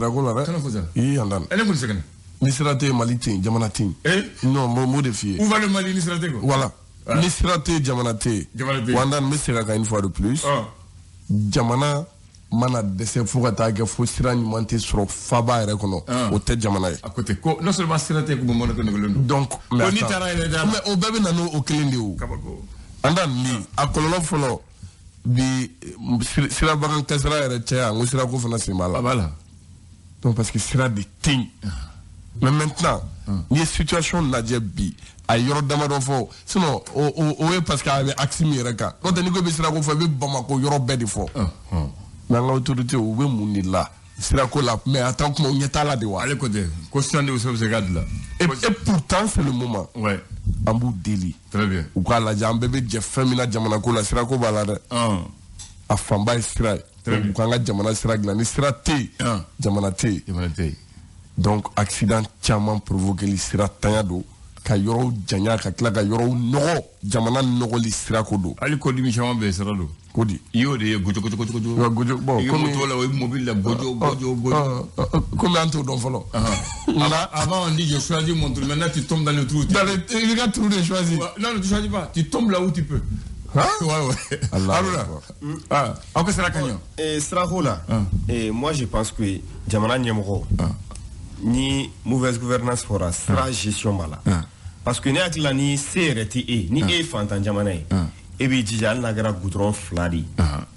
Sirako la dɛ. Kana fɔ sa. I yan dan. Ne kɔni sɛgɛnna. Ni sira tɛ yen, Mali tɛ yen, jamana tɛ yen. Non, n b'o de f'i ye. Où va le Mali ni sira tɛ quoi? Voilà. Ni sira tɛ yen, jamana tɛ yen. Jamana tɛ yen. Wa n bɛ segin a kan une fois de plus. Jamana mana dɛsɛ fo ka taa kɛ fo sira ɲuman tɛ sɔrɔ faba yɛrɛ kɔnɔ, o tɛ jamana ye. A ko ten ko non seulement sira tɛ, ko mɔnɔ ko nɛgɛlen don. Donc mais ko n'i taara yɛrɛ da. Mais o bɛɛ bɛ na n'o kelen de ye o. Kabako. An da ni a kɔlɔlɔ fɔlɔ bi, sirabakan kasara yɛrɛ caya, n ko sirako fana sen b'a la. A b'a la. Donc parce que sira de tɛ yen. Mais maintenant, n'i ye situation lajɛ bi, a ye yɔrɔ damadɔ fɔ, sinon o ye parce que a bɛ axe min yɛrɛ kan. N'o tɛ, n'i ko i bɛ sirako fɔ, i bɛ Bamakɔ yɔrɔ bɛɛ de fɔ. Mais an ka autorité, u bɛ mun de la sirako la? Mais attends, kuma u ɲɛ t'a la de wa? Ale ko ten ko sisan de bɛ se ka dilan. Et pourtant c'est le moment. Ouais. An b'u deli. Très bien. U k'a lajɛ, an bɛɛ bɛ jɛ fɛn min na jamana ko la, sirako b'a la dɛ. A fanba ye sira ye. U k'an ka jamana sira dilan, ni sira tɛ yen, jamana tɛ yen. Jamana tɛ yen. Donc accident caman provoquer sira tanya don, ka yɔrɔw janya, ka tila ka yɔrɔw nɔgɔ, jamana nɔgɔli sirako don. Hali kɔdimi caman bɛ yen, sira don. Ko di? I y'o de ye gojo gojo gojo gojo. Gojo bon. I bɛ moto la, o ye mobili la, gojo gojo gojo. Komi an t'o dɔn fɔlɔ. Avant on dit je choisis mon trou, maintenant tu tombes dans le trou. Dans le, i ka trou de choisir. Non, non, tu choisis pas, tu tombes là où tu peux. Hein? Ouais. Allah. Haruna. Ah, aw ka sira ka ɲi. Sirako la, moi je pense que jamana ɲɛmɔgɔ ni mauvaise gouvernance fɔra, sira gestion b'a la. Parce que ne hakili la, ni se yɛrɛ tɛ e ni e ye fantan jamana ye, e b'i jija, hali n'a kɛra goudron 2 de ye,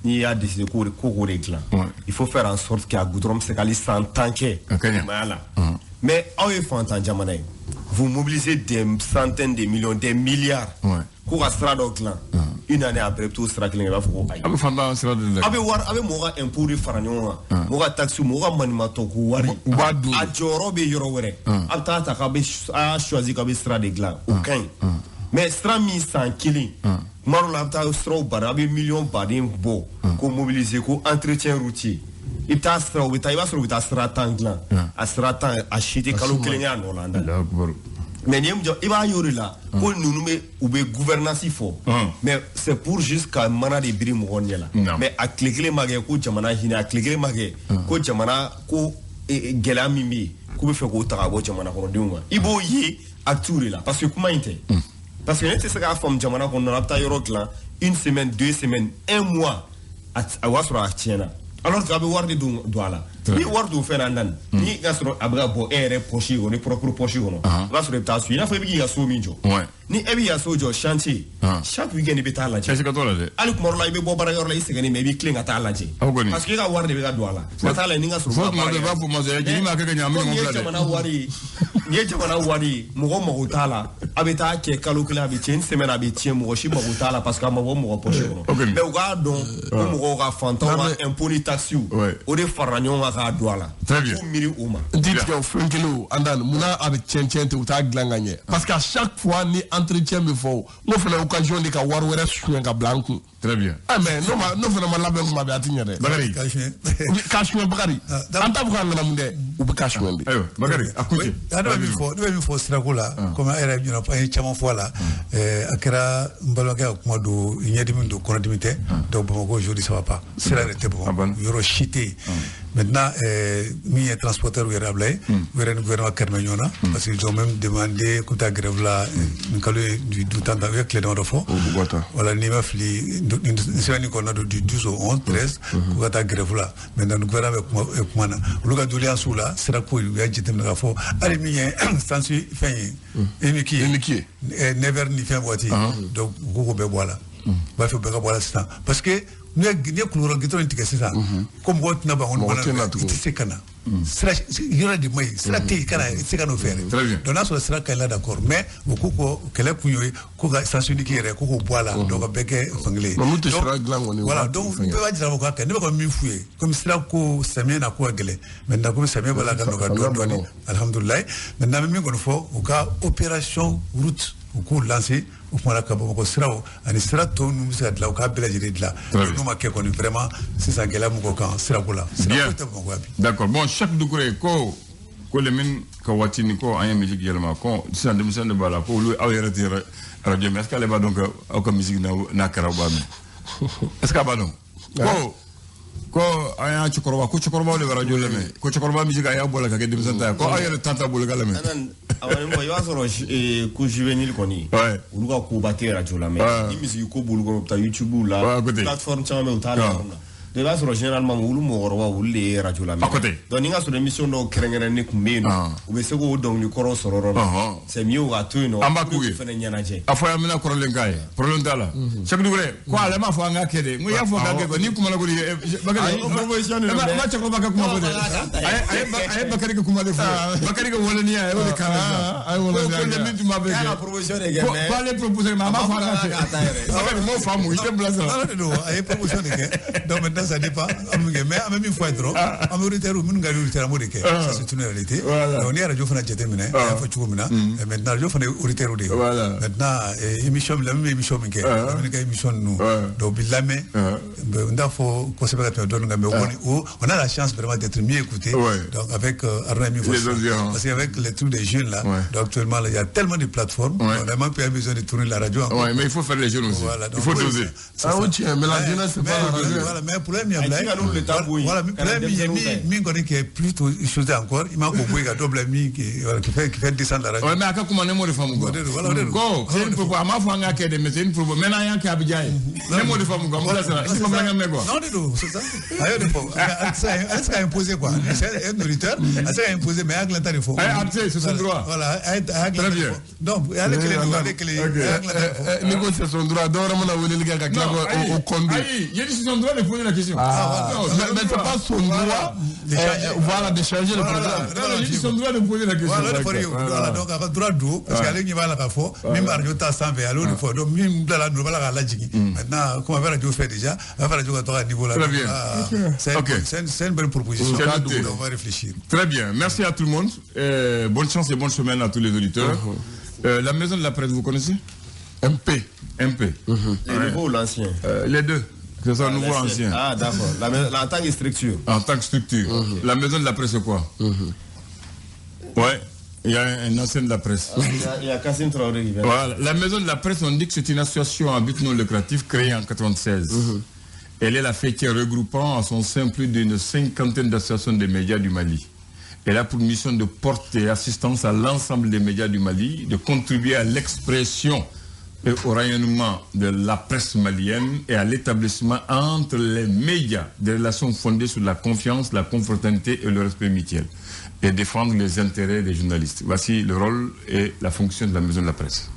n'i y'a décidé k'o k'o de dilan, il faut faire en sorte que a goudron bɛ se ka hali san 10 kɛ ɲumanya la. Mais aw ye fantan jamana ye, vous mobilisez des centaines de millions, des milliards k'u ka sira dɔ dilan, une année après, i bɛ t'o sira kelen kɛ, i b'a fɔ ko ayi. A bɛ fantan sira de la. A bɛ wari, a bɛ mɔgɔ ka impôt de fara ɲɔgɔn kan, mɔgɔ ka taxe, mɔgɔ ka maɲumantɔ ko wari. U b'a dun. A jɔyɔrɔ bɛ yɔrɔ wɛrɛ. A bɛ taa ta k'a bɛ, a y'a choisi k'a bɛ sira de dilan, o ka ɲi. Mais sira min san kelen, tuma dɔw la a bɛ taa siraw bari, a bɛ miliyɔn baden bɔ ko mobiliser ko entretien routier. I bɛ taa sira, u bɛ taa, i b'a sɔrɔ u bɛ taa sira 10 dilan, a sira 10, a si tɛ kalo kelen kɛ a nɔ la. An da. Mais nin ye, i b'a ye o de la ko ninnu bɛ, u bɛ gouvernance fɔ, mais c'est pour juste ka mana de biri mɔgɔ ɲɛ la. Mais a tile kelen ma kɛ ko jamana hinɛ, a tile kelen ma kɛ ko jamana ko gɛlɛya min bɛ yen k'u bɛ fɛ k'o ta ka bɔ jamana kɔnɔdenw kan. I b'o ye acte de la, parce que kuma in tɛ, parce que ne tɛ se k'a faamu, jamana kɔnɔna, a bɛ taa yɔrɔ dilan, une semaine, 2 semaines, un mois, a b'a sɔrɔ a tiɲɛna, alors que a bɛ wari de don a la. Ni wari don fɛn na nani ni y'a sɔrɔ a bɛ ka bɔ e yɛrɛ poche kɔnɔ, ni propre poche kɔnɔ, i b'a sɔrɔ i bɛ taa so, i n'a fɔ i bɛ k'i ka so min jɔ, ni e b'i ka so jɔ chantier, chaque week-end i bɛ taa lajɛ. Hali tuma dɔ la i bɛ bɔ baarakɛyɔrɔ la, i sɛgɛnnen, mais i b'i tilen ka taa lajɛ, parce que e ka wari de bɛ ka don a la, ka taa lajɛ ni ka sɔrɔ. Fo tuma dɔ i b'a fɔ masakɛ jeli m'a kɛ ka ɲɛ, an bɛ ɲɔgɔn bila dɛ. Jamana wari ye, nin ye jamana wari ye, mɔgɔ mago t'a la, a bɛ taa kɛ kalo kelen, a bɛ tiɲɛ, une semaine a bɛ tiɲɛ, mɔgɔ si mago t'a la, parce que a ma bɔ mɔgɔ poche kɔnɔ. Mais u k'a dɔn ko mɔgɔw ka fantanw ka impôt ni taxe, o de farala ɲɔgɔn kan k'a don a la. Très bien. K'u miiri o ma. N t'i tigɛ o fɛn kelen o, an da munna a bɛ tiɲɛ tiɲɛ ten, u t'a dilan ka ɲɛ? Parce que à chaque fois ni entretien bɛ fɔ, o n ko fana occasion de ka wari wɛrɛ suɲɛ ka bila an kun. Très bien. Ah, mais n'o ma, n'o fana ma labɛn kuma bɛɛ, a ti ɲɛ dɛ. Bakari. K'a suɲɛ Bakari. An t'a fɔ k'an ŋanamu dɛ, u bɛ k'a suɲɛ de. Ayiwa Bakari, a kun cɛ. Ne bɛ min fɔ, ne bɛ min fɔ sirako la, komi a yɛrɛ ɲɛna, an ye caman fɔ a la, a kɛra n balimakɛ ka kuma don, ɲɛdimi don, kɔnɔdimi tɛ. Donc Bamakɔ aujourd'hui ça va pas, sira yɛrɛ tɛ Bamakɔ, yɔrɔ si tɛ yen. Maintenant, min ye transporteur yɛrɛ bila ye, u yɛrɛ ni gouvernement kari bɛ ɲɔgɔn na, parce qu'ils ont même demandé k'u taa grève la nin kalo ye du tan, u ye tile damadɔ fɔ. Voilà, n'i ma fili, nin semaine kɔnɔna don, du 12 au 11, 13, k'u ka taa grève la. Maintenant gouvernement bɛ kuma na, olu ka doléance la, sirako, u y'a jateminɛ k'a fɔ hali min ye essence fɛn ye, unique ye, unique ye 9 heures ni fɛn waati, donc u ko k'o bɛɛ bɔ a la. U b'a fɛ bɛɛ ka bɔ a la sisan, parce que n'i ye Kulukɔrɔ goudron tigɛ sisan, ko mɔgɔw tɛna ban, kɔni i tɛ se ka na, sira yɔrɔ de ma ɲi, sira tɛ yen, kana i tɛ se ka n'o fɛ yɛrɛ. Donc n'a sɔrɔ sira ka ɲi la, d'accord, mais u ko ko kɛlɛ kun y'o ye, ko ka sens unique yɛrɛ, ko k'o bɔ a la, donc ka bɛɛ kɛ fankelen ye. Mais mun tɛ sira dilan kɔni. Voilà, donc bɛɛ b'a jira k'a kɛ. Ne bɛ ka min f'u ye, komi sira ko samiyɛ na ko ka gɛlɛn, maintenant komi samiyɛ b'a la ka nɔgɔya dɔɔni dɔɔni, alihamudulilayi. Maintenant an bɛ min kɔni fɔ, u ka opération route, u k'u lancer, o kumana ka Bamakɔ siraw ani sira tɔ ninnu bɛ se ka dilan, u k'a bɛɛ lajɛlen dilan. N'o ma kɛ kɔni, vraiment sisan gɛlɛya mɔgɔw kan sirako la, sirako tɛ Bamakɔ yan bi. D'accord. Bon, Cheikh Doucouré ko Lamine ka waati ni ko an ye musique yɛlɛma, ko sisan denmisɛnnin de b'a la, ko olu aw yɛrɛ tɛ radio, mais est ce que ale b'a dɔn que aw ka musique n'a kɛra, aw b'a mɛn? Est ce que a b'a dɔn ko Ko an y'a cɛkɔrɔba ko cɛkɔrɔbaw de bɛ radio lamɛn ko cɛkɔrɔba musique a y'a bɔ la ka kɛ denmisɛn ta ye ko aw yɛrɛ tan t'a bolo ka lamɛn. I b'a sɔrɔ ko juvénile kɔni olu ka koba tɛ radio lamɛn ni musique ko b'olu kɔnɔ u bɛ taa YouTube la plateforme caman bɛ yen u t'a lamɛn. Donc i b'a sɔrɔ généralement olu mɔgɔkɔrɔbaw olu de ye radio lamɛn. Donc ni ka sɔrɔ émission dɔw kɛrɛnkɛrɛnnen tun bɛ yen nɔ u bɛ se k'o dɔnkili kɔrɔ sɔrɔ yɔrɔ la c'est mieux k'a to yen nɔ an b'a k'u ye fana ɲɛnajɛ. A fɔ an bɛna kɔrɔlen k'a ye problème t'a la. Cheick Doucouré ko ale m'a fɔ an k'a kɛ dɛ n ko i y'a fɔ k'a kɛ quoi n'i kumana ko Bakary proposition de don mais ma cɛkɔrɔba ka kuma fɔ dɛ a ye Bakary ka kuma de fɔ Bakary ka waleya a y'o de k'a la sisan. A ye waleya ko min tun b'a bɛɛ kɛ. A ka proposition de kɛ mais k'ale proposé mais a m'a fɔ an k'a kɛ. Bakary m'o faamu i tɛ bila sira. Ala de don a ye proposition de kɛ donc maintenant ça dépend mais an bɛ min fɔ a ye dɔrɔn an bɛ auditeurs minnu ka auditeurs an b'o de kɛ ça c'est une réalité. Donc n'i ye radio fana jateminɛ a y'a fɔ cogo min na maintenant radio fana ye auditeurs de ye. Maintenant émission min bɛ émission min kɛ Lamine ka émission ninnu donc bi lamɛn n t'a fɔ kosɛbɛ ka tɛmɛ dɔɔnin kan mais on a la chance vraiment d'être mieux écouté. Donc avec Aruna min fɔ sisan parce qu'avec les trucs des jeunes là donc actuellement il y a tellement de plateformes on n'a même pas besoin de tourner la radio encore. Mais il faut faire les jeunes aussi. Il faut doser. Ah oui, mais la jeunesse c'est pas la radio. Voilà, mais problème il y a voilà, problème min kɔni qui est plutôt chose encore il m'a ko bɔ ka dɔ bila min qui fait descendre la radio. Ouais, mais a ka kuma ne m'o de faamu quoi. Ko c'est une propos a m'a fɔ an k'a kɛ dɛ mais c'est une propos mais n'an y'a kɛ a bɛ diya ye. Ne m'o de faamu quoi n bɔra sara i tɛ bamanankan mɛn quoi. Non de don c'est ça a y'o de fɔ a tɛ se ka imposer quoi c'est un auditeur a tɛ se ka imposer mais a y'a dilan ta de fɔ. A tɛ c'est son droit. Voilà a y'a dilan ta de fɔ donc ale kelen don ale kelen a y'a dilan ta de fɔ. N'i ko c'est son droit dɔw wɛrɛ mana weleli kɛ ka tila k'o conduire. Ayi j'ai dit c'est son droit de poser la question. Ah, non, mais c'est pas son droit voilà, de changer le programme. Non, non, j'ai son droit de poser la question. Voilà, donc a ka droit don parce que ale ɲɛ b'a la k'a fɔ min bɛ radio ta sanfɛ ale y'o de fɔ donc min bilala nɔ b'a la k'a lajigin. Maintenant comme a bɛ radio fɛ déjà a bɛ radio ka taga niveau la. Très bien. C'est une bonne proposition. On va réfléchir. Très bien. Merci à tout le monde. Bonne chance et bonne semaine à tous les auditeurs. La maison de la presse, vous connaissez? MP. MP. Le nouveau ou l'ancien? Les deux. Que ce soit nouveau ou ancien. Ah, d'accord. En tant que structure. En tant que structure. La maison de la presse, c'est quoi? Ouais. Il y a un ancien de la presse. Il y a Kassim Traoré qui vient. Voilà. La maison de la presse, on dit que c'est une association à but non lucratif créée en 1996. Elle est la fêtière regroupant à son sein plus d'une cinquantaine d'associations de médias du Mali. Elle a pour mission de porter assistance à l'ensemble des médias du Mali, de contribuer à l'expression et au rayonnement de la presse malienne et à l'établissement entre les médias des relations fondées sur la confiance, la confraternité et le respect mutuel, et défendre les intérêts des journalistes. Voici le rôle et la fonction de la maison de la presse.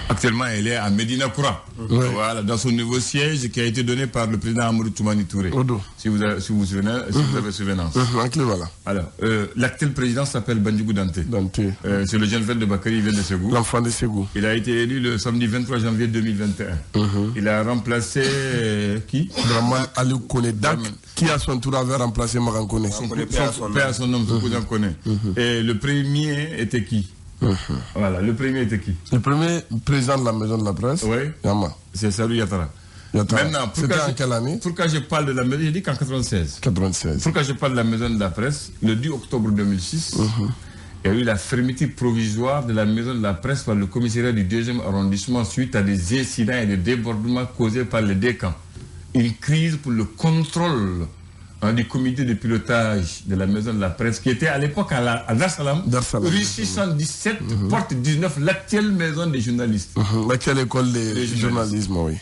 Actuellement, elle est à Medina Koura, voilà, dans son nouveau siège qui a été donné par le président Amadou Toumani Touré. Si vous avez, si vous avez souvenance. Voilà. Alors, l'actuel président s'appelle Bandiougou Dante. C'est le jeune frère de Bakary, il vient de Ségou. L'enfant de Ségou. Il a été élu le samedi 23 janvier 2021. Il a remplacé qui? Draman Aliou Koné Dak, qui à son tour avait remplacé Maran Koné. Son père à son nom, son cousin Koné. Et le premier était qui? Voilà, le premier était qui? Le premier président de la maison de la presse. Oui. Yama. C'est Salou Yatara. Maintenant, c'était en quelle année? Pourquoi je parle de la maison? J'ai dit qu'en 96. 96. Pourquoi je parle de la maison de la presse? Le 10 octobre 2006, il y a eu la fermeture provisoire de la maison de la presse par le commissariat du 2e arrondissement suite à des incidents et des débordements causés par les deux camps. Une crise pour le contrôle du comité de pilotage de la maison de la presse qui était à l'époque à Dar Salam, rue 617, porte 19, l'actuelle maison des journalistes. L'actuelle école des journalisme, oui.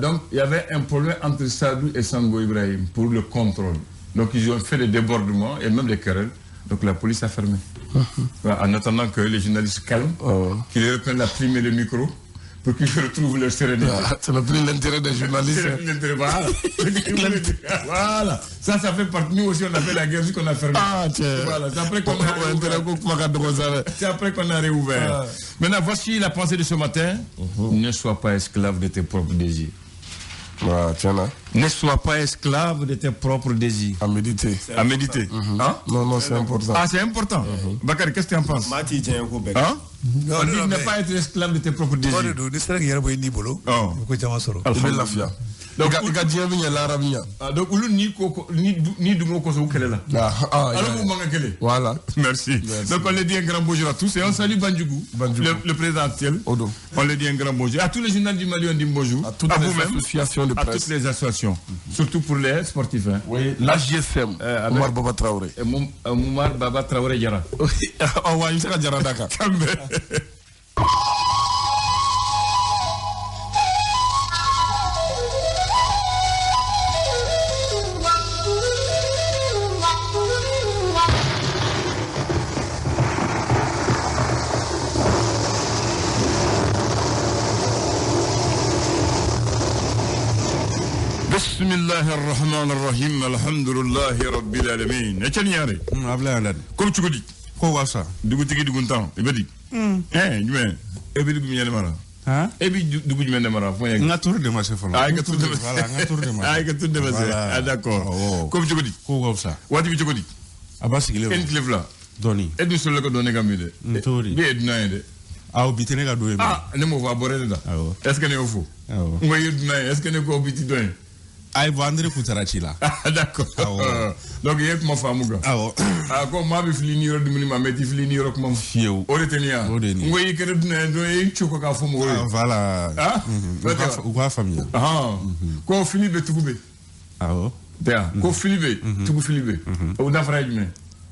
Donc il y avait un problème entre Sadou et Sango Ibrahim pour le contrôle. Donc ils ont fait des débordements et même des querelles. Donc la police a fermé. Voilà, en attendant que les journalistes calment, qu'ils reprennent la prime et le micro, pour qu'ils retrouvent leur sérénité. Ça n'a plus l'intérêt des journalistes. Voilà. Voilà. Ça fait partie. Nous aussi, on a fait la guerre jusqu'on a fermé. Ah, tiens. Voilà. C'est après qu'on a réouvert. C'est après qu'on a réouvert. Maintenant, voici la pensée de ce matin. Ne sois pas esclave de tes propres désirs. Ah, tiens là. Ne sois pas esclave de tes propres désirs. À méditer. À méditer. Hein? Non, non, c'est important. Ah, c'est important. Bakary, qu'est-ce que tu en penses? Hein? On dit ne pas être esclave de tes propres désirs. Donc i ka diɲɛ bɛ ɲɛ lahara bɛ ɲɛ. Donc olu ni ko ni dungo kosɔn u kɛlɛ la. Alors vous manquez kɛlɛ. Voilà. Merci. Donc on le dit un grand bonjour à tous et on salue Bandjougou, le président actuel. Odo. On le dit un grand bonjour. À tous les journalistes du Mali, on dit bonjour. À toutes les associations de presse. À toutes les associations. Surtout pour les sportifs. Hein. Oui. L'AJSM. Oumar Baba Traoré. Oumar Baba Traoré Diarra. Oh ouais, il sera Diarra Dakar. بسم الله الرحمن الرحيم الحمد لله رب العالمين اتنياري abla ala ko cugudi ko wasa dugutigi duguntan i bɛ di jumɛn e bɛ dugu jumɛn de mara han e bɛ dugu jumɛn de mara fo n ka tour de ma se fɔlɔ ah i ka tour de ma se voilà n ka tour de ma ah i ka tour de ma se ah d'accord ko bɛ cogo di ko wasa waati bɛ cogo di a ba sigilen e ni tile fila dɔɔni e dun sɔrɔla ka dɔɔni ka min dɛ n t'o de bi ye dunan ye dɛ aw bi tɛ ne ka don ye ah ne m'o fɔ a bɔra ne da est ce que ne y'o fɔ n ko i ye dunan ye est ce que ne ko bi ti dɔn ye ayi bon André Koutara ci la. D'accord. Donc i ye kuma faamu kan. Awɔ. A ko maa bɛ fili ni yɔrɔ dumuni ma mais i tɛ fili ni yɔrɔ kuma ma. Fiyewu. O de tɛ nin ye wa? O de ye nin ye. N ko i kɛra dunan ye dɔrɔn i co k'a fɔ mɔgɔw ye. Voilà. Ah. U k'a faamuya. Ko fili bɛ tugu bɛ. Awɔ. Tɛ wa? Ko fili bɛ tugu fili bɛ. O danfara ye jumɛn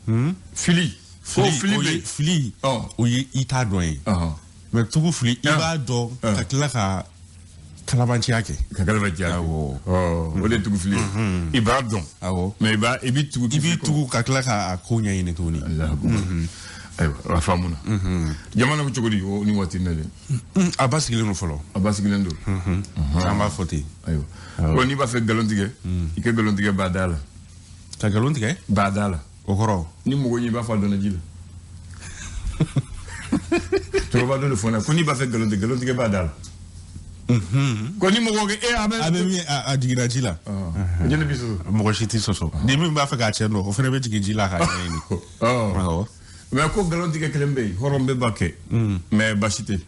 ye? Fili. Ko fili bɛ. Fili. O ye i t'a dɔn ye. Mais tugu fili i b'a dɔn ka tila ka. Kalabanciya kɛ. Ka kalabanciya kɛ. Awɔ. O de ye tugu fili ye. I b'a dɔn. Awɔ. Mais i b'i tugu. I b'i tugu ka tila k'a ko ɲɛɲini tuguni. Alahu akubar. Ayiwa a faamuna. Jamana bɛ cogo di o ni waati in na dɛ? A ba sigilen don fɔlɔ. A ba sigilen don. An b'a fɔ ten. Ayiwa. Ko n'i b'a fɛ nkalon tigɛ. I ka nkalon tigɛ ba da la. Ka nkalon tigɛ? Ba da la. O kɔrɔ? Ni mɔgɔ ɲɛ i b'a fɔ a dɔnna ji la. Cɛkɔrɔba dɔ de fɔ n ɲɛna ko n'i b'a fɛ nkalon tigɛ nkalon tigɛ ba da la. Ko ni mɔgɔ kɛ e a bɛ. A bɛ min a jiginna ji la. Jɛnɛ b'i sɔsɔ. Mɔgɔ si t'i sɔsɔ. Ni min b'a fɛ k'a cɛ nɔ o fana bɛ jigin ji la k'a ɲɛɲini. Mais ko nkalon tigɛ kelen bɛ yen hɔrɔn bɛɛ b'a kɛ. Mais baasi tɛ.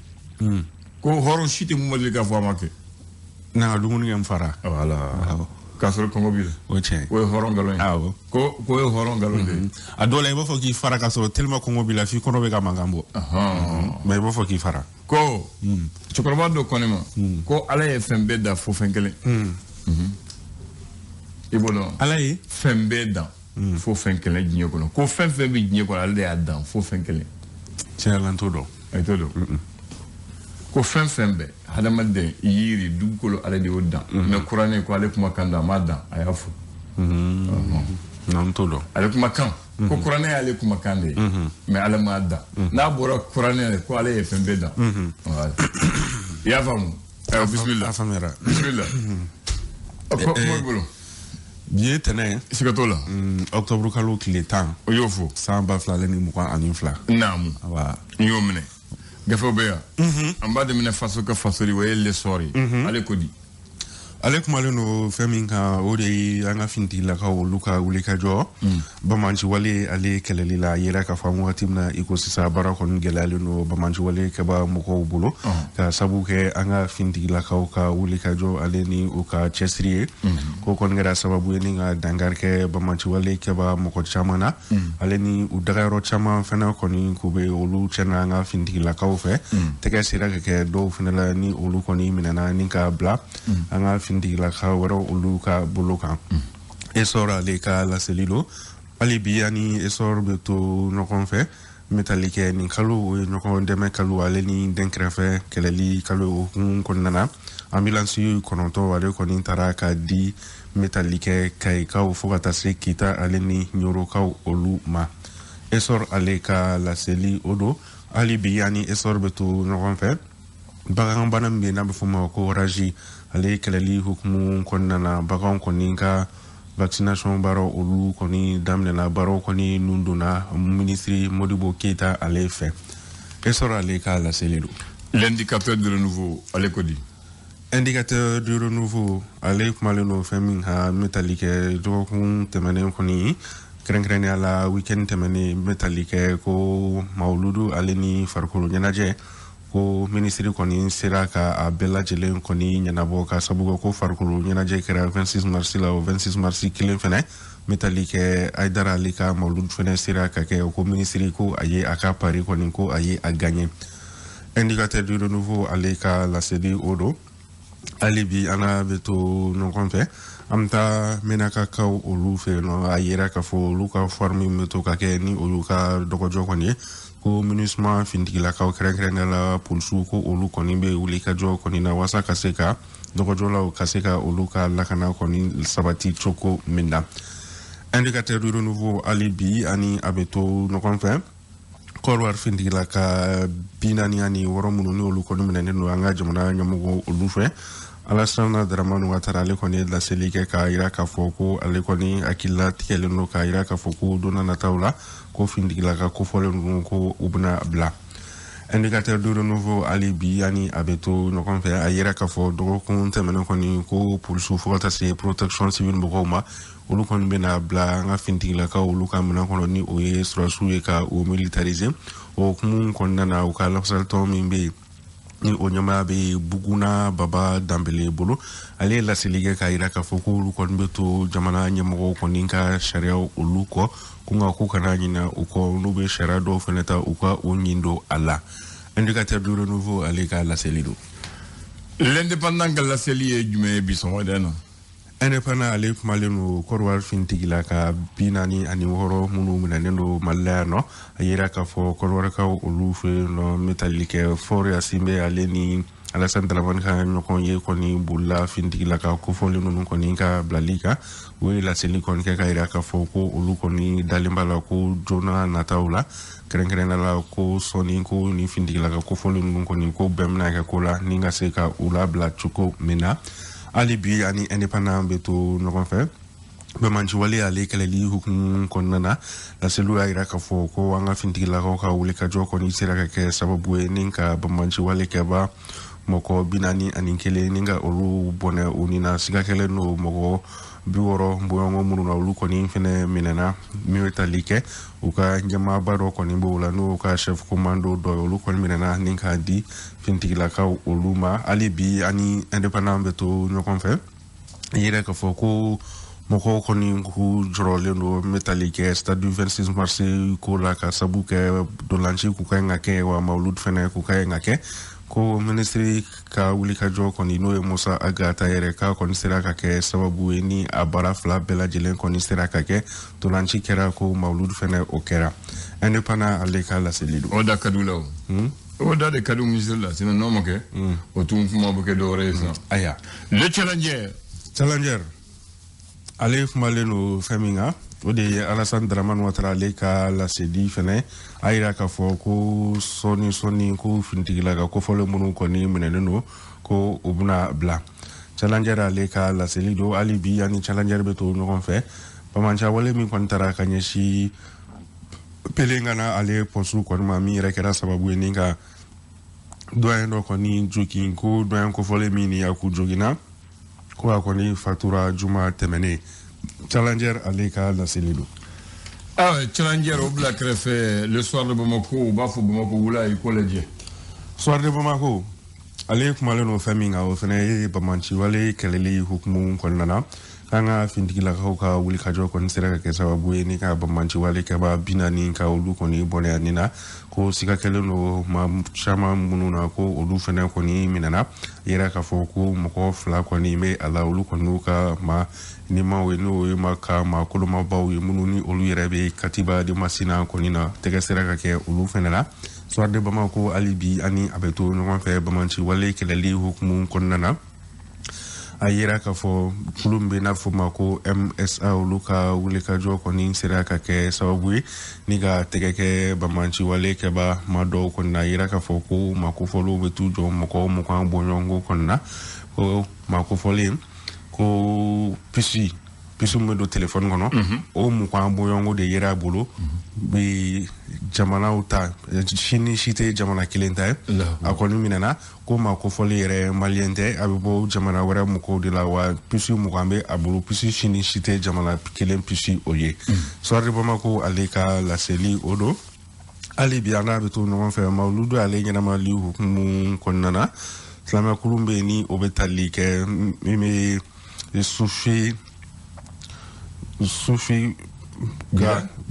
Ko hɔrɔn si tɛ mun ma deli k'a fɔ a ma kɛ. N'an ka dumuni kɛ n fara. Voilà. K'a sɔrɔ kɔngɔ b'i la. O tiɲɛ. O ye hɔrɔn nkalon ye. Awɔ. Ko o ye hɔrɔn nkalon de ye. A dɔw la i b'a fɔ k'i fara k'a sɔrɔ tellement kɔngɔ b'i la f'i kɔnɔ bɛ ka mankan bɔ. Mais i b'a fɔ k'i fara. Ko cɛkɔrɔba dɔ ko ne ma ko ala ye fɛn bɛɛ dan fo fɛn kelen. I b'o dɔn. Ala ye fɛn bɛɛ dan fo fɛn kelen diɲɛ kɔnɔ ko fɛn fɛn bɛ diɲɛ kɔnɔ ale de y'a dan fo fɛn kelen. Tiɲɛ la n t'o dɔn. A t'o dɔn. Ko fɛn fɛn bɛɛ hadamaden yiri dugukolo ale de y'o dan. Mais kuranɛ ko ale kumakan don a m'a dan a y'a fɔ. Non n t'o dɔn. Ale kumakan. Ko kuranɛ y'ale kumakan de ye. Mais ale m'a dan. N'a bɔra kuranɛ la ko ale ye fɛn bɛɛ dan. Voilà. I y'a faamu. Ayiwa bisimila. A faamuyara. Bisimila. Kuma b'i bolo. Bi ye tɛnɛn ye. Siga t'o la. Octobre kalo tile 10. O y'o fɔ. San 2022. Naamu. Wa. N y'o minɛ. Gafew bɛ yan. An b'a daminɛ faso ka faso de o ye l'essor ye. Ale ko di. Ale kumalen don fɛn min kan o de ye an ka finitigilakaw olu ka wulikajɔ bamanciwale ale kɛlɛli la a yera k'a fɔ an wagati min na i ko sisan baara kɔni gɛlɛyalen don bamanciwale kɛba mɔgɔw bolo ka sabu kɛ an ka finitigilakaw ka wulikajɔ ale ni u ka cɛsiri ye ko kɔni kɛra sababu ye ni ka dankari kɛ bamanciwale kɛba mɔgɔ caman na ale ni u dagayɔrɔ caman fana kɔni k'u bɛ olu cɛna an ka finitigilakaw fɛ tɛgɛ sera ka kɛ dɔw fana la ni olu kɔni minɛna ni ka bila an ka finitigilakaw wɛrɛw olu ka bolo kan. Essor ale ka laseli don hali bi ani Essor bɛ to ɲɔgɔn fɛ n bɛ tali kɛ nin kalo o ye ɲɔgɔn dɛmɛ kalo ale ni dɛnkɛrɛfɛ kɛlɛli kalo hukumu kɔnɔna na ambulance 9 ale kɔni taara ka di n bɛ tali kɛ Kayikaw fo ka taa se Kita ale ni Ɲorokaw olu ma. Essor ale ka laseli o don hali bi ani Essor bɛ to ɲɔgɔn fɛ baganbana min bɛ yen n'a bɛ f'o ma ko rage ale kɛlɛli hukumu kɔnɔna na baganw kɔni ka vaccination baaraw olu kɔni daminɛna baaraw kɔni nun donna minisiri Modibo Keita ale fɛ. Essor ale ka laseli don. L'indicateur du renouveau ale ko di. Indicateur du renouveau ale kumalen don fɛn min kan n bɛ tali kɛ dɔgɔkun tɛmɛnen kɔni kɛrɛnkɛrɛnnenya la week-end tɛmɛnen n bɛ tali kɛ ko mawuludu ale ni farikolo ɲɛnajɛ Ko minisiri kɔni sera ka a bɛɛ lajɛlen kɔni ɲɛnabɔ ka sabu kɛ ko farikolo ɲɛnajɛ kɛra 26 mars la, o 26 mars kelen fɛnɛ n bɛ tali kɛ Hayidara ale ka mawulud fɛnɛ sera ka kɛ. Ko minisiri ko a ye a ka pari kɔni ko a ye a gagné. Indicateur du Renouveau ale ka laseli o don. Hali bi an n'a bɛ to ɲɔgɔn fɛ, an bɛ taa Menakakaw olu fɛ yen nɔ. A yera k'a fɔ olu ka foire min bɛ to ka kɛ ni olu ka dɔgɔjɔ kɔni ye, ko MINUSMA fintigilakaw, kɛrɛnkɛrɛnnenya la polisiw, ko olu kɔni bɛ wuli ka jɔ kɔni na walasa ka se ka dɔgɔjɔlaw ka se ka olu ka lakana kɔni sabati cogo min na. Indicateur du Renouveau, hali bi ani a bɛ to ɲɔgɔn fɛ. Kɔrɔwari fintigila ka 46 minnu ni olu kɔni minɛnen don an ka jamana ɲɛmɔgɔ olu fɛ, Alassane Dramane Ouattara ale kɔni ye laseli kɛ k'a yira k'a fɔ ko ale kɔni hakilila tigɛlen don, k'a yira k'a fɔ ko don nataw la ko fintigila ka kofɔlen ninnu ko u bɛna bila. Indicateur du Renouveau, hali bi ani a bɛ to ɲɔgɔn fɛ. A yira k'a fɔ dɔgɔkun tɛmɛnen kɔni ko polisiw fo ka taa se protection civile mɔgɔw ma, olu kɔni bɛna bila an ka fintigilakaw olu ka minɛn kɔnɔ ni o ye sɔrɔdasiw ye ka o militariser. O hukumu kɔnɔna na, u ka lafasalitɔn min bɛ yen ni o ɲɛmaaya bɛ Buguna Baba Danbele bolo, ale ye laseli kɛ k'a yira k'a fɔ ko olu kɔni bɛ to jamana ɲɛmɔgɔw kɔni ka sariyaw olu kɔ, ko nka k'u kana ɲinɛ u kɔ, n'u bɛ sariya dɔw fana ta, u ka o ɲin don a la. Indicateur du Renouveau ale ka laseli don. L'Indépendant ka laseli ye jumɛn ye bi sɔgɔmada in na? Indépendant ale kumalen don Kɔrɔwari fintigila ka 46 minnu minɛnen don Mali la yan nɔ. A yira k'a fɔ Kɔrɔwarikaw olu fɛ yen nɔ, n bɛ tali kɛ Faure Gnassingbé ale ni Alassane Dramane ka ɲɔgɔn ye kɔni bolila fintigila ka kofɔlen ninnu kɔni ka bilali kan. U ye laseli kɔni kɛ k'a yira k'a fɔ ko olu kɔni dalen b'a la ko joona nataw la, kɛrɛnkɛrɛnnenya la ko sɔnni ko ni fintigila ka kofɔlen ninnu kɔni ko bɛn bɛna kɛ ko la ni ka se ka u labila cogo min na. Hali bi ani Indépendant bɛ to ɲɔgɔn fɛ. Bɛnbanciwale ale kɛlɛli hukumu kɔnɔna na, laseliw y'a yira k'a fɔ ko an ka fintigilakaw ka wulikajɔ kɔni sera ka kɛ sababu ye ni ka banbanciwale kɛba mɔgɔ 41 ni ka olu bɔnɛ u ni na. Siga kɛlen don mɔgɔ 60 bɔɲɔgɔn minnu na, olu kɔni fɛnɛ minɛna. Min bɛ tali kɛ u ka ɲɛmaaba dɔ kɔni b'o la, n'o ka chef commando dɔ ye, olu kɔni minɛna ni k'a di fintigilakaw olu ma. Hali bi ani Indépendant bɛ to ɲɔgɔn fɛ. I yɛrɛ k'a fɔ ko mɔgɔw kɔni k'u jɔrɔlen don n bɛ tali kɛ stade du 26 mars ko la, ka sabu kɛ dolanci k'u ka ɲi ka kɛ wa mawulud fɛnɛ k'u ka ɲi ka kɛ. Ko minisiri ka wulikajɔ kɔni, n'o ye Musa Agata yɛrɛ k'a kɔni sera ka kɛ sababu ye ni a baara fila bɛɛ lajɛlen kɔni sera ka kɛ, dolanci kɛra ko mawulud fɛnɛ o kɛra. Indépendant ale ka laseli don. O da ka di u la o. O da de ka di minisiri la, sinon n'o ma kɛ o tun kuma bɛ kɛ dɔwɛrɛ ye sisan. Ayiwa. Le Challenger. Challenger ale kumalen don fɛn min kan, o de ye Alassane Dramane Ouattara ale ka laseli fɛnɛ. A yira k'a fɔ ko sɔɔni sɔɔni ko fintigila ka kofɔlen minnu kɔni minɛnen don ko u bɛna bila. Challenger ale ka laseli don. Hali bi ani Challenger bɛ to ɲɔgɔn fɛ. Bamancawale min kɔni taara ka ɲɛsin Pelengana ale pɔsu kɔni ma, min yɛrɛ kɛra sababu ye ni ka doyen dɔ kɔni jogin, ko doyen kofɔlen min ni a k'u joginna, ko a kɔni fatura juma tɛmɛnen. Challenger ale ka laseli don. Ah, Challenger o bila kɛrɛfɛ. Le Soir de Bamako, u b'a fɔ Bamako wula i ko lajɛ. Soir de Bamako ale kumalen don fɛn min kan, o fɛnɛ ye bamanciwale kɛlɛli hukumu kɔnɔna na, k'an ka fintigilakaw ka wulikajɔ kɔni sera ka kɛ sababu ye ni ka bamanciwale kɛba 40 ka olu kɔni bɔnɛ ani na, ko siga kɛlen don maa caman minnu na, ko olu fɛnɛ kɔni minɛna. Yɛrɛ k'a fɔ ko mɔgɔ 2 kɔni bɛ a la, olu kɔni n'u ka maa nimaw ye, n'o ye ma ka maa kolomabaw ye minnu ni olu yɛrɛ bɛ katiba de Masina kɔni na, tɛgɛ sera ka kɛ olu fɛnɛ la. Soir de Bamako, hali bi ani a bɛ to ɲɔgɔn fɛ. Bamanciwale kɛlɛli hukumu kɔnɔna na, a yira k'a fɔ kulu min bɛ n'a fɔ ma ko MSA, olu ka wulikajɔ kɔni sera ka kɛ sababu ye ni ka tɛgɛ kɛ bamanciwale kɛba maa dɔw kɔni na. A yira k'a fɔ ko maa kofɔlenw bɛ t'u jɔ mɔgɔ 20 bɔɲɔgɔnko kɔni na, ko maa kofɔlen ko pisi pisi min bɛ don telefɔni kɔnɔ, o 20 bɔɲɔgɔnko de yera a bolo bi jamanaw ta si ni si tɛ jamana kelen ta ye. A kɔni minɛna ko maa kofɔlen yɛrɛ maliyɛn tɛ, a bɛ bɔ jamana wɛrɛ mɔgɔw de la, wa pisi 20 bɛ a bolo, pisi si ni si tɛ jamana kelen pisi o ye. Soir de Bamako ale ka laseli o don. Hali bi an n'a bɛ to ɲɔgɔn fɛ, mawuludu ale ɲɛnamali hukumu kɔnɔna na, silamɛkulu bɛ yen ni o bɛ tali kɛ min bɛ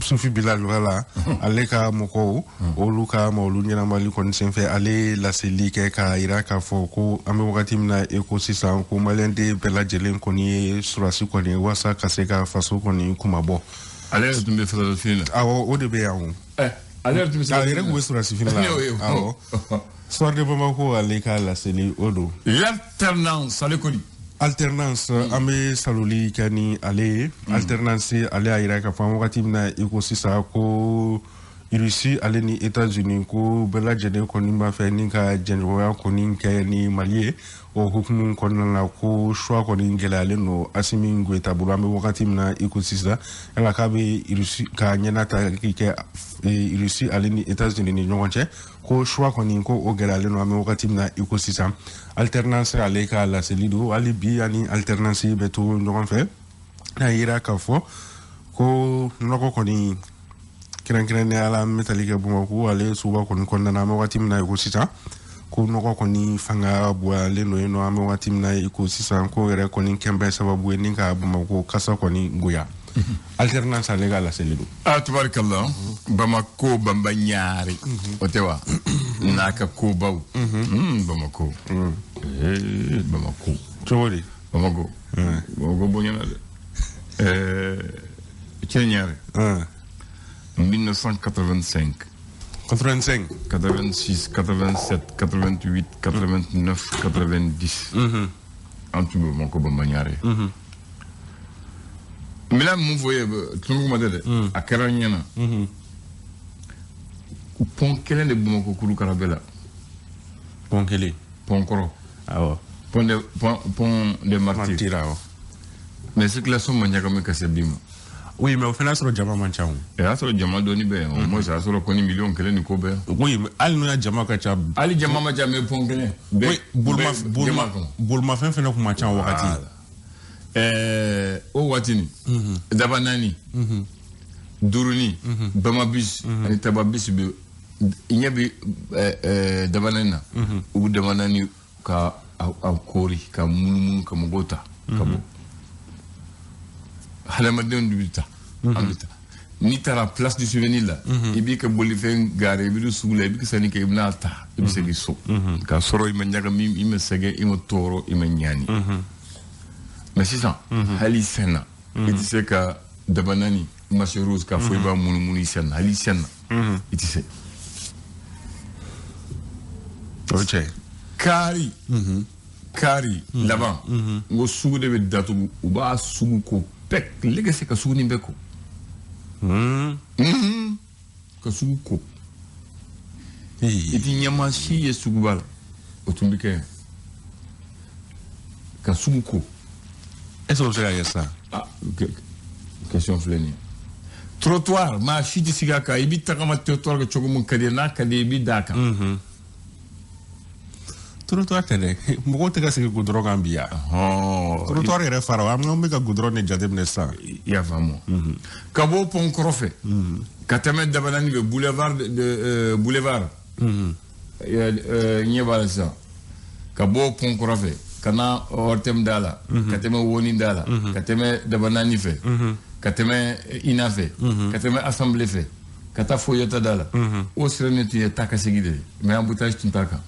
sufi Bilal la, ale ka mɔgɔw, olu ka mawulu ɲɛnamali kɔni senfɛ, ale ye laseli kɛ k'a yira k'a fɔ ko an bɛ wagati min na i ko sisan, ko maliyɛnden bɛɛ lajɛlen kɔni ye surasi kɔni ye walasa ka se ka faso kɔni kumabɔ. Ale yɛrɛ tun bɛ sɔrɔdasi la. Awɔ, o de bɛ yan o. Ale yɛrɛ tun bɛ A yɛrɛ tun bɛ sɔrɔdasi fini la. Awɔ. Soir de Bamako ale ka laseli o don. L'alternance ale kɔni. Alternance, an bɛ saloli kɛ ni ale ye. Alternance ale y'a yira k'a fɔ an wagati min na i ko sisan, ko Russie ale ni États-Unis, ko bɛɛ lajɛlen kɔni b'a fɛ ni ka jɛɲɔgɔnya kɔni kɛ ni Mali ye. O hukumu kɔnɔna na, ko choix kɔni gɛlɛyalen don Assimi Goïta bolo an bɛ wagati min na i ko sisan. Yala k'a bɛ Russie ka ɲɛnata kɛ Russie ale ni États-Unis ni ɲɔgɔn cɛ, ko choix kɔni ko o gɛlɛyalen don an bɛ wagati min na i ko sisan. Alternance ale ka laseli don. Hali bi ani alternance bɛ to ɲɔgɔn fɛ, n'a yira k'a fɔ ko nɔgɔ kɔni, kɛrɛnkɛrɛnnenya la an bɛ tali kɛ Bamakɔ ale suguba kɔni kɔnɔna na, an bɛ wagati min na i ko sisan, ko nɔgɔ kɔni fanga bonyalen don yen nɔ an bɛ wagati min na i ko sisan, ko yɛrɛ kɔni kɛn bɛ sababu ye ni ka Bamakɔ kasa kɔni goya. Alternance ale ka laseli don. Ah, tubarikala, Bamako Bamba Ɲare o tɛ wa n'a ka kobaw. Bamako, Bamako. Cogo di? Bamako, Bamako bonyana dɛ. Cɛ Ɲare, 1985. 85. 86, 87, 88, 89, 90. An tun bɛ Bamakɔ Bamba Ɲare. N bɛna mun fɔ ye, tulonkuma kuma tɛ dɛ, a kɛra n ɲɛna. Pont kelen de Bamakɔ kurukara bɛɛ la. Pont kelen. Pont kɔrɔ. Awɔ. Pont de Martyrs. Martyrs, awɔ. Mais circulation ma ɲagami ka se bi ma. Oui, mais o fana y'a sɔrɔ jama man ca o. O y'a sɔrɔ jama dɔɔni bɛ yan, au moins a y'a sɔrɔ kɔni 1 million ni ko bɛ yan. Oui, mais hali n'o ya jama ka ca. Hali jama ma ca, mais pont kelen. Oui, bolimafɛn fana kun man ca o wagati. O waati nin, daba naani, duurunin, bama bus ani taba bus bɛ i ɲɛ bɛ daba naani na, u bɛ daba naani ka a koori ka munumunu ka mɔgɔw ta ka bɔ. Hadamadenw de bɛ ta, an bɛ taa. N'i taara Place du Souvenir la, i b'i ka bolifɛn garer, i bɛ don sugu la, i bɛ ka sanni kɛ, i bɛna ta, i bɛ segin so k'a sɔrɔ i ma ɲagami, i ma sɛgɛn, i ma tɔɔrɔ, i ma ɲani. Mais sisan, hali sen na i tɛ se ka daba naani marché rose k'a fɔ i b'a munumunu i sen na, hali sen na i tɛ se. O ye tiɲɛ ye. Kari laban, n ko sugu de bɛ datugu, u b'a sugu ko bɛɛ tile ka se ka sugu nin bɛɛ ko, ka sugu ko, i ti ɲɛma si ye suguba la. O tun bɛ kɛ yan, ka sugu ko. Est-ce que o bɛ se ka kɛ sisan? Ah, question filɛ nin ye. Trottoir, maa si tɛ sigi a kan, i bɛ tagama trottoir kɛ cogo min ka di ye, n'a ka di ye i bɛ da a kan. Trottoir tɛ dɛ, mɔgɔw tɛ ka sigi goudron kan bi yan. Trottoir yɛrɛ fara, an bɛ ka goudron de jateminɛ sisan. I y'a faamu, ka bɔ pont kɔrɔ fɛ ka tɛmɛ Dabanani bɛ boulevard de boulevard ɲɛ b'a la sisan, ka bɔ pont kɔrɔ fɛ ka na ORTM da la, ka tɛmɛ Woni da la, ka tɛmɛ Dabanani fɛ, ka tɛmɛ INA fɛ, ka tɛmɛ assemblée fɛ, ka taa Foyota da la, o sira nin tun ye taa ka segin de ye, mais embouteillage tun t'a kan.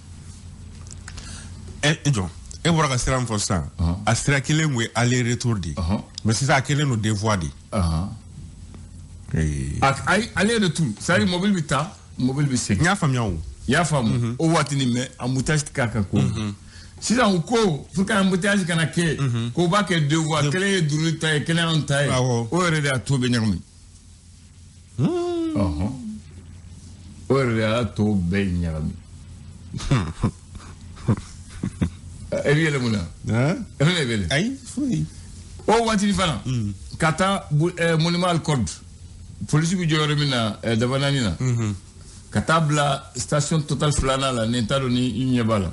E jɔ, e bɔra ka sira min fɔ sisan, a sira kelen kun ye aller retour de ye, mais sisan a kelen don deux voies de. Aller retour, c'est à dire mobili bɛ taa, mobili bɛ segin. N y'a faamuya o. I y'a faamu, o waati nin, mais embouteillage tɛ k'a kan ko. Sisan u ko pour que embouteillage kana kɛ, k'o b'a kɛ deux voies, kelen ye duuru ta ye, kelen y'anw ta ye, o yɛrɛ de y'a to bɛ ɲagami. O yɛrɛ de y'a to bɛɛ ɲagami. E bɛ yɛlɛ mun na? E bɛ yɛlɛ? Ayi, foyi. O waati fana, ka taa monument Al-Corde, polisi bɛ jɔ yɔrɔ min na Dabanani na, ka taa bila station Total filanan la, ni n t'a dɔn ni i ɲɛ b'a la.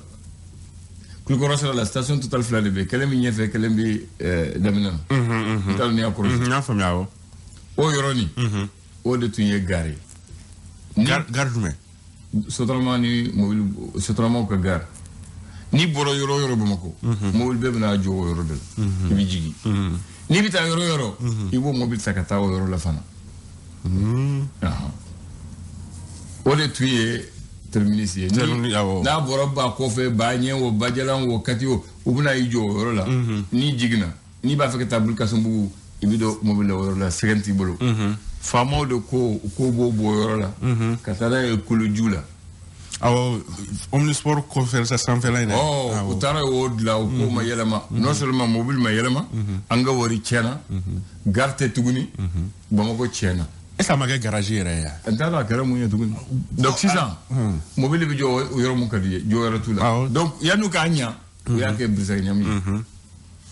Kulukɔrɔ sira la, station Total fila de bɛ yen, kelen bɛ ɲɛfɛ, kelen bɛ daminɛ na. N t'a dɔn n'i y'a kɔlɔsi. N y'a faamuya, awɔ. O yɔrɔnin, o de tun ye gare ye. Gare jumɛn? Sotrama ni mobili, Sotramaw ka gare. N'i bɔra yɔrɔ o yɔrɔ Bamakɔ, mobili bɛɛ bɛna jɔ o yɔrɔ de la. I bɛ jigin. N'i bɛ taa yɔrɔ o yɔrɔ, i b'o mobili ta ka taa o yɔrɔ la fana. O de tun ye terminus ye. N'a bɔra ba kɔfɛ, ba ɲɛ o, Bajalan o, Kati o, u bɛna i jɔ o yɔrɔ la. N'i jiginna, n'i b'a fɛ ka taa Burukasumbugu, i bɛ don mobili la o yɔrɔ la, sɛgɛn t'i bolo. Faamaw de ko k'o b'o bɔ o yɔrɔ la ka taa n'a ye Koloju la. Awɔ, Omnisport kɔfɛ sanfɛla in dɛ. Ɔ, u taara o dilan, o ko ma yɛlɛma. Non seulement mobili ma yɛlɛma, an ka wari tiɲɛna, gare tɛ tuguni, Bamakɔ tiɲɛna. Est-ce que a ma kɛ garage yɛrɛ ye? N t'a dɔn a kɛra mun ye tuguni. Donc sisan, mobili bɛ jɔ o yɔrɔ mun ka di ye, jɔ yɔrɔ t'u la. Donc yan'u k'a ɲa, u y'a kɛ Birisika ɲami ye.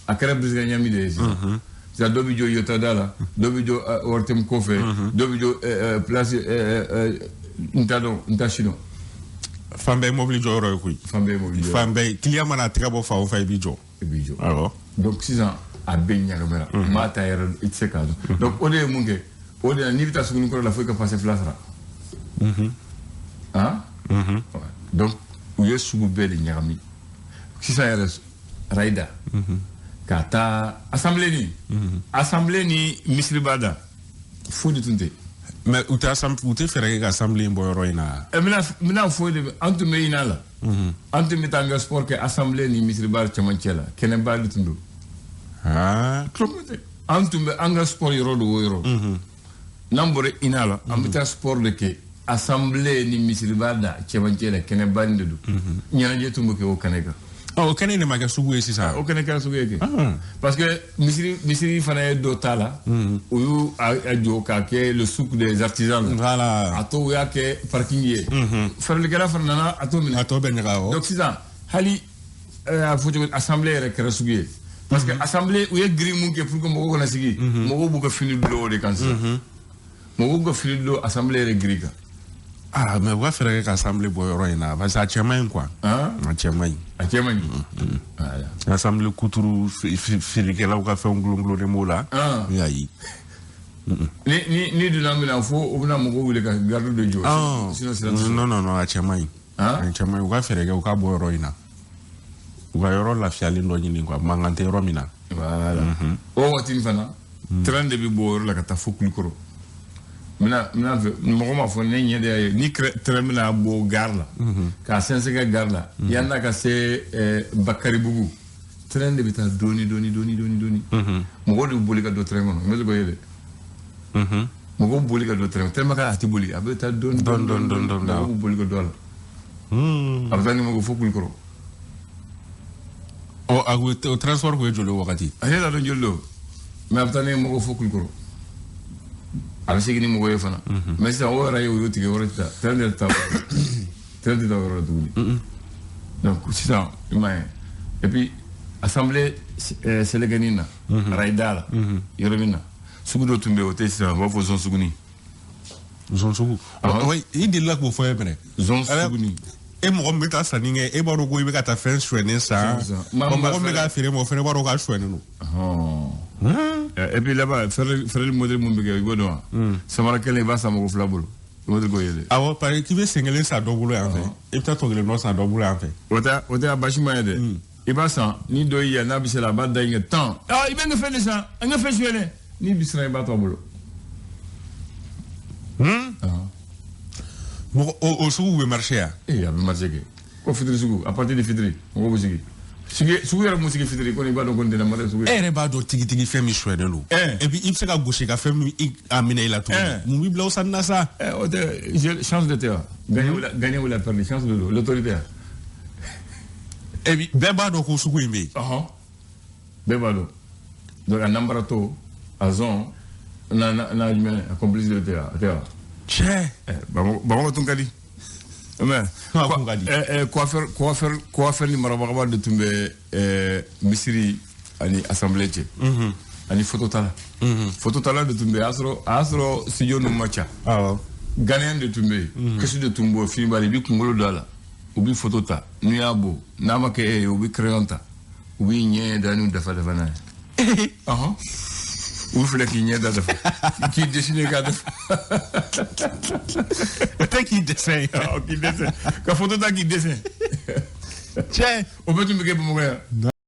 A kɛra Birisika ɲami de ye sisan. Sisan dɔ bɛ jɔ Yotada la, dɔ bɛ jɔ ORTM kɔfɛ, dɔ bɛ jɔ place n t'a dɔn, n t'a si dɔn. Fan bɛɛ ye mobili jɔyɔrɔ ye koyi. Fan bɛɛ ye mobili jɔyɔrɔ. Fan bɛɛ, client mana a tɛgɛ bɔ fan o fan, i b'i jɔ. I b'i jɔ. Awɔ. Donc sisan a bɛɛ ɲagamina. Maa t'a yɛrɛ, i tɛ se k'a dɔn. Donc o de ye mun kɛ? O de la n'i bɛ taa Sugunikɔrɔ la, fo i ka passe fila sara. Han? Donc u ye sugu bɛɛ de ɲagami. Sisan yɛrɛ Rayida. Ka taa assemblée ni. Assemblée ni Misiriba da. Foyi de tun tɛ. Mais u tɛ u tɛ fɛɛrɛ kɛ ka assemblée in bɔ yɔrɔ in na. N bɛna foyi de an tun bɛ ɲin'a la. An tun bɛ taa an ka sport kɛ assemblée ni Misiriba cɛmancɛ la, kɛnɛba de tun don. An tun bɛ an ka sport yɔrɔ de o yɔrɔ. N'an bɔra ina la, an bɛ taa sport de kɛ assemblée ni Misiriba da cɛmancɛ la, kɛnɛba de don. Ɲɛnajɛ tun bɛ kɛ o kɛnɛ kan. O kɛnɛ de ma kɛ sugu ye sisan. O kɛnɛ kɛra sugu ye kɛ. Parce que misiri fana ye dɔ ta la. U y'u a jɔ k'a kɛ le souk des artisans la. Voilà. A tɔ u y'a kɛ parking ye. Feerelikɛla fana nana a tɔ minɛ. A tɔ bɛ ɲaga o. Donc sisan hali a fɔ cogo assemblée yɛrɛ kɛra sugu ye. Parce que assemblée u ye grille mun kɛ pour que mɔgɔw kana sigi. Mɔgɔw b'u ka fini dulon o de kan sisan. Mɔgɔw b'u ka fini dulon assemblée yɛrɛ grille kan. Ah, mais u ka fɛɛrɛ kɛ ka assemblée bɔ yɔrɔ in na parce que a cɛ man ɲi quoi. A cɛ man ɲi. A cɛ man ɲi. Assemblée kuturu feerekɛlaw ka fɛnw gulon-gulonnen b'o la. Ayi. Ni donna min na fo u bɛna mɔgɔw wele ka garde de jɔ. Sinon sira tɛ sɔrɔ. Non non non, a cɛ man ɲi. A cɛ man ɲi, u ka fɛɛrɛ kɛ u ka bɔ yɔrɔ in na. U ka yɔrɔ lafiyalen dɔ ɲini quoi, mankan tɛ yɔrɔ min na. Voilà. O waati in fana, train de bɛ bɔ o yɔrɔ la ka taa fo Kulikɔrɔ. Mena mɔgɔ m'a fɔ ne ɲɛ de y'a ye ni train bɛna bɔ gare la k'a sɛnsɛn ka gare la yan'a ka se Bakaribugu, train de bɛ taa dɔɔni dɔɔni dɔɔni dɔɔni dɔɔni. Mɔgɔw de bɛ boli ka don train kɔnɔ, n bɛ se k'o ye dɛ. Mɔgɔw bɛ boli ka don train kɔnɔ, train ma k'a tɛ boli, a bɛ taa dɔɔni dɔɔni dɔɔni, mɔgɔw bɛ boli ka don a la. A bɛ taa ni mɔgɔ fo Kulikɔrɔ. Ɔ, o transport kun ye joli o wagati? A ne t'a dɔn joli don, mais a bɛ taa ni mɔgɔ fo Kulikɔrɔ. A bɛ segin ni mɔgɔ ye fana. Mais sisan o yɛrɛ ye o y'o tigɛ yɔrɔ tɛ taa, train de taa, train tɛ taa o yɔrɔ la tuguni. Donc sisan i m'a ye, et puis assemblée Selekɛni na, Rayida la, yɔrɔ min na, sugu dɔ tun bɛ yen o tɛ sisan, u b'a fɔ zon suguni. Zon sugu. Oui, i delila k'o fɔ ye mɛnɛ. Zon suguni. E mɔgɔ min bɛ taa sanni kɛ, e b'a dɔn ko i bɛ ka taa fɛn sonyɛnen san. Mɔgɔ min bɛ k'a feere ma, o fana b'a dɔn k'a sonyɛnen don. Et puis là-bas, feereli modèle mun bɛ kɛ, i b'o dɔn wa? Samara kelen i b'a san mɔgɔ fila bolo. O de k'o ye dɛ. Awɔ, parce que k'i bɛ sen kelen san dɔ bolo yan fɛ, i bɛ taa tɔ kelen dɔ san dɔ bolo yan fɛ. O tɛ a baasima ye dɛ. I b'a san, ni dɔ y'i yan n'a bɛ se la, a b'a da i ɲɛ tan. Ah, i bɛ n ka fɛn de san, n ka fɛn sonyɛlen. N'i bɛ siran i b'a to a bolo. Mɔgɔ o sugu bɛ marché yan? Ee, a bɛ marché kɛ. Ko fitiri sugu, à partir de fitiri, mɔgɔw bɛ sigi. Sugu yɛrɛ mun sigi fitiri ko i b'a dɔn ko nin tɛna mara sugu ye. E yɛrɛ b'a dɔn tigitigi fɛn min sonyɛnen don. Et puis i bɛ se ka gosi ka fɛn min a minɛ i la tuguni. Mun b'i bila o sanni na sa? O tɛ chance de tɛ wa? Gagner ou la perdre, chance de don, l'autorité. Et puis bɛɛ b'a dɔn ko sugu in bɛ yen. Bɛɛ b'a dɔn. Donc a nanbaratɔ, a zɔn, n'a jumɛn, a complice de tɛ wa? A tɛ wa? Cɛ. Bamakɔ tun ka di. Mais coiffeur ni marabagaba de tun bɛ misiri ani assemblée cɛ. Ani phototala. Phototala de tun bɛ, a y'a sɔrɔ studio ninnu ma ca. Awɔ. Ghanéen de tun bɛ yen. Kɛsu de tun bɔ fini b'a la, i b'i kunkolo don a la. U bɛ photo ta, n'u y'a bɔ, n'a ma kɛ e ye, u bɛ crayon ta. U b'i ɲɛ da n'u dafa dafa n'a ye. U filɛ k'i ɲɛ da dafa, k'i dessiner k'a dafa. O tɛ k'i dɛsɛ ye. Awɔ, k'i dessin, ka photo ta k'i dessin. Cɛ. O bɛɛ tun bɛ kɛ Bamakɔ yan.